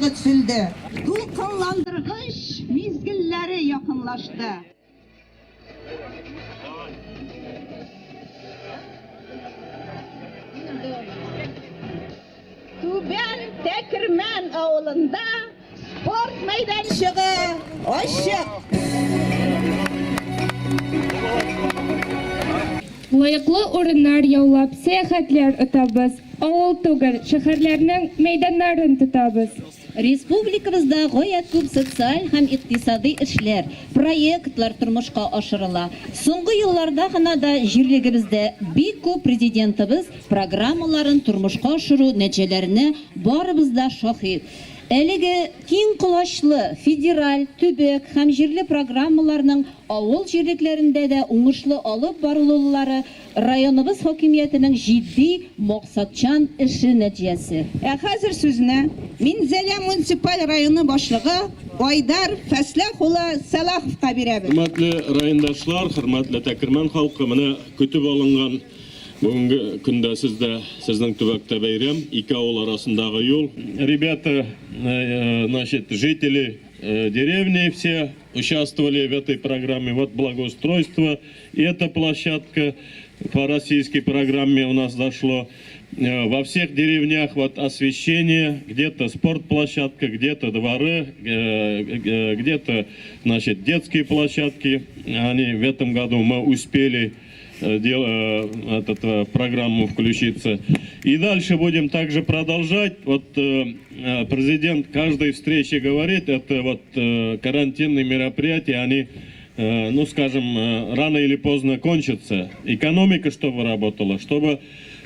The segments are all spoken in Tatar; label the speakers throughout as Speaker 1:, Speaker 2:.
Speaker 1: мәйданчыгы төзелде. Дулкынландыргыч мизгелләре якынлашты. Түбән Тәкермән авылында спорт мәйданчыгы ачык.
Speaker 2: Лаеклы урыннар яулап, сәяхәтләр отабыз. Авыл түгел, шәһәрләрнең мәйданнарын тотабыз.
Speaker 3: Республикабызда гаять күп социаль һәм икътисадый эшләр, проектлар тормышка ашырыла. Соңгы елларда гына да җирлегебездә бик күп Президентыбыз программаларын тормышка ашыру нәтиҗәләренә барыбыз да шаһит. Әлеге киң колачлы федераль, төбәк һәм җирле программаларның авыл җирлекләрендә дә уңышлы алып барылулары районыбыз хакимиятенең җитди, максатчан эше нәтиҗәсе.
Speaker 1: Ә хәзер сүзне Минзәлә муниципаль районы башлыгы Айдар Фәсләх улы Сәлаховка бирәбез.
Speaker 4: Хөрмәтле райондашлар, хөрмәтле Тәкермән халкы, менә көтеп алынган бүгенге көндә сездә, сезнең төбәктә бәйрәм, ике авыл арасындагы юл. Ребята, значит, жители деревни все участвовали в этой программе. Вот благоустройство, эта площадка по российской программе у нас зашло. Во всех деревнях вот освещение, где-то спортплощадка, где-то дворы, где-то, значит, детские площадки. Они в этом году мы успели этот, программу включиться. И дальше будем также продолжать. Вот президент каждой встрече говорит, это вот карантинные мероприятия, они, ну скажем, рано или поздно кончатся. Экономика чтобы работала, чтобы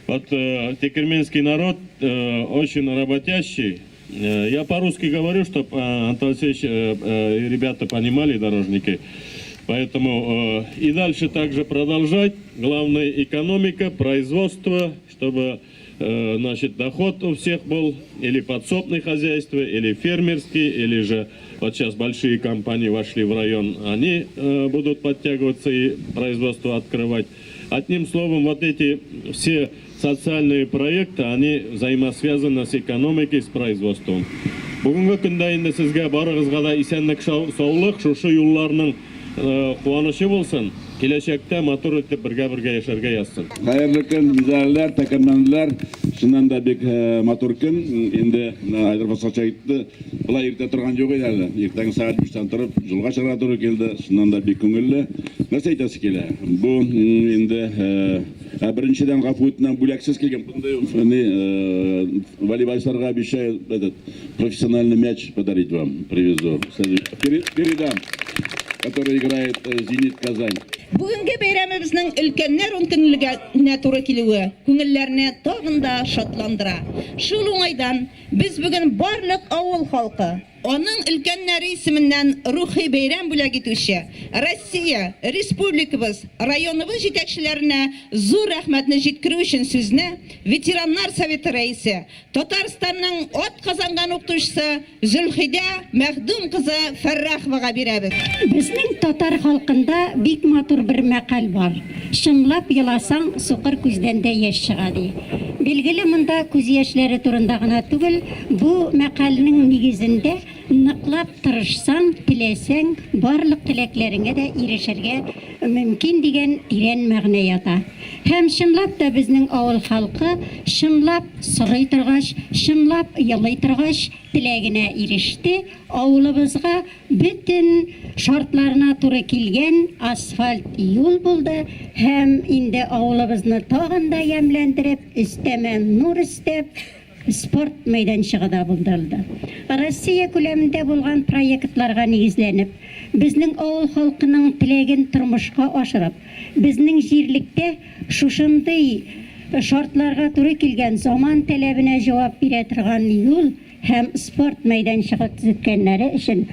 Speaker 4: вот текерменский народ очень работящий. Я по-русски говорю, чтобы Антон Алексеевич и ребята понимали, дорожники. Поэтому и дальше также продолжать. Главное экономика, производство, чтобы значит, доход у всех был, или подсобное хозяйство, или фермерский, или же вот сейчас большие компании вошли в район, они будут подтягиваться и производство открывать. Одним словом, вот эти все социальные проекты, они взаимосвязаны с экономикой, с производством. Бүгенге көндә инде сезгә барыгызга да исәнлек, саулык, шушы юлларның куанычы булсын. Киләчәктә матур итеп бергә-бергә яшәргә язсын.
Speaker 5: Хәерле көн, минзәләлеләр, тәкермәнлеләр. Чыннан да бик матур көн. Инде Айдар Фасхович әйтте, болай иртә торган юк иде әле. Иртәнге сәгать биштән торып, юлга чыгарга туры килде. Чыннан да бик күңелле. Нәрсә әйтәсе килә? Бу инде беренчедән гафу үтенәм, бүләксез килгән. Мондый волейболистларга обещаю этот профессиональный мяч подарить вам, привезу. Передам, который играет Зенит Казань.
Speaker 1: Бүгенге бәйрәмебезнең өлкәннәр ункөнлегенә туры килүе күңелләрне тагын да шатландыра. Шул уңайдан без бүген барлык авыл халкы, аның өлкәннәре исеменнән рухи бәйрәм бүләк итүче Россия, республикабыз, районыбыз җитәкчеләренә зур рәхмәтне җиткерү өчен сүзне ветераннар советы рәисе, Татарстанның атказанган укытучысы Зөлхидә Мәхдүм кызы Фәрраховага бирәбез.
Speaker 6: Безнең татар халкында бик матур бер мәкаль бар, Чынлап еласаң, сукыр күздән дә яшь чыга, ди. Билгеле, монда күз яшьләре турында гына түгел, бу мәкальнең нигезендә ныклап тырышсаң, теләсәң, барлык теләкләреңә дә ирешергә мөмкин дигән тирән мәгънә ята. Һәм чынлап та безнең авыл халкы чынлап сорый торгач, чынлап елый торгач, теләгенә иреште, авылыбызга бөтен шартларына туры килгән асфальт юл булды һәм инде авылыбызны тагын да ямьләндереп, өстәмә нур өстәп, спорт мәйданчыгы да булдырылды. Россия күләмендә булган проектларга нигезләнеп, безнең авыл халкының теләген тормышка ашырып, безнең җирлектә шушындый шартларга туры килгән, заман таләбенә җавап бирә торган юл һәм спорт мәйданчыгы төзеткәннәре өчен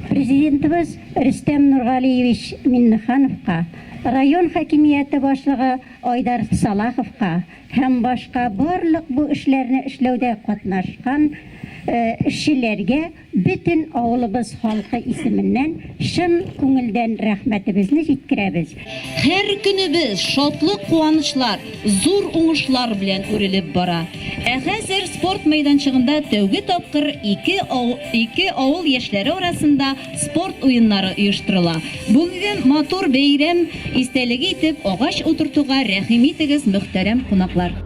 Speaker 6: Президентыбыз Рөстәм Нургалиевич Миңнехановка, район хакимияте башлыгы Айдар Салаховка һәм башка барлык бу эшләрне эшләүдә катнашкан эшчеләргә бөтен авылыбыз халкы исеменнән чын күңелдән рәхмәтебезне җиткерәбез.
Speaker 3: Һәр көнебез шатлык-куанычлар, зур уңышлар белән үрелеп бара. Ә хәзер спорт мәйданчыгында тәүге тапкыр ике ике авыл яшьләре арасында спорт уеннары оештырыла. Бүгенге матур бәйрәм истәлеге итеп агач утыртуга рәхим итегез, мөхтәрәм кунаклар!